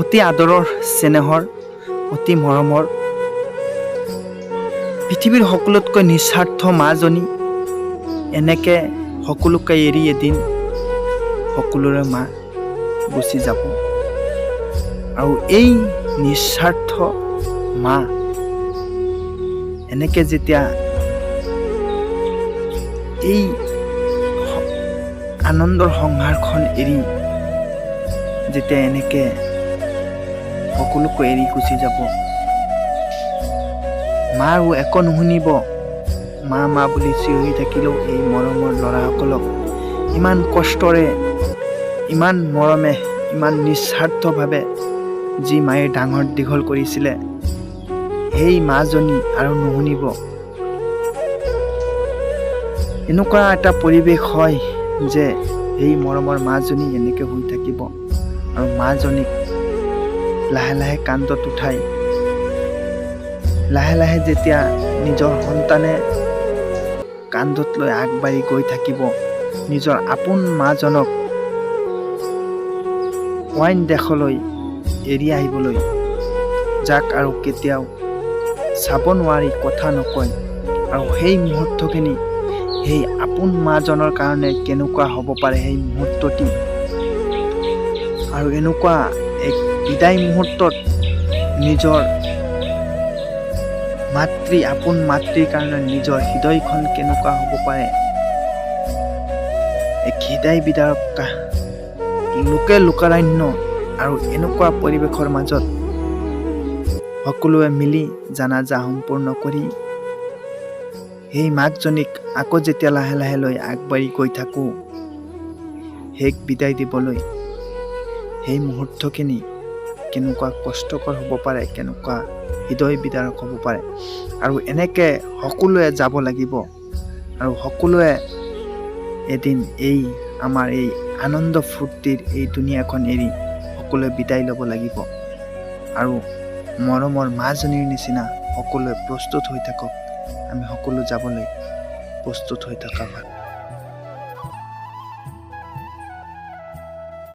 অতি আদৰৰ, চেনেহৰ, অতি মৰমৰ, পৃথিৱীৰ সকলোতকৈ নিস্বাৰ্থ মাজনী এনেকৈ সকলোকে এৰি এদিন সকলোৰে মা গুচি যাব। আৰু এই নিস্বাৰ্থ মা এনেকৈ যেতিয়া এই আনন্দৰ সংসাৰখন এৰি যেতিয়া এনেকৈ সকলোকে এৰি গুচি যাব, মাৰো একো নুশুনিব। মা মা বুলি চিঞৰি থাকিলেও এই মৰমৰ ল'ৰাসকলক ইমান কষ্টৰে, ইমান মৰমে, ইমান নিস্বাৰ্থভাৱে যি মায়ে ডাঙৰ দীঘল কৰিছিলে, সেই মাজনী আৰু নুশুনিব। এনেকুৱা এটা পৰিৱেশ হয় যে সেই মৰমৰ মাজনী এনেকৈ শুই থাকিব আৰু মাজনীক লাহে লাহে কান্ধত উঠাই লাহে লাহে যেতিয়া নিজৰ সন্তানে কান্ধত লৈ আগবাঢ়ি গৈ থাকিব, নিজৰ আপোন মাজনক অইন দেশলৈ এৰি আহিবলৈ, যাক আৰু কেতিয়াও চাব নোৱাৰি, কথা নকয়, আৰু সেই মুহূৰ্তখিনি সেই আপোন মাজনৰ কাৰণে কেনেকুৱা হ'ব পাৰে সেই মুহূৰ্তটি। আৰু এনেকুৱা এক বিদায় মুহূৰ্তত নিজৰ মাতৃ, আপোন মাতৃৰ কাৰণে নিজৰ হৃদয়খন কেনেকুৱা হ'ব পাৰে, এক হৃদয় বিদাৰক লোকে লোকাৰণ্য। আৰু এনেকুৱা পৰিৱেশৰ মাজত সকলোৱে মিলি জানাজা সম্পূৰ্ণ কৰি সেই মাকজনীক আকৌ যেতিয়া লাহে লাহে লৈ আগবাঢ়ি গৈ থাকোঁ শেষ বিদায় দিবলৈ, সেই মুহূৰ্তখিনি কেনেকুৱা কষ্টকৰ হ'ব পাৰে, কেনেকুৱা হৃদয় বিদাৰক হ'ব পাৰে। আৰু এনেকৈ সকলোৱে যাব লাগিব আৰু সকলোৱে এদিন এই আমাৰ এই আনন্দ ফূৰ্তিৰ এই দুনীয়াখন এৰি সকলোৱে বিদায় ল'ব লাগিব। আৰু মৰমৰ মাজনীৰ নিচিনা সকলোৱে প্ৰস্তুত হৈ থাকক। আমি সকলো যাবলৈ প্ৰস্তুত হৈ থকা ভাল।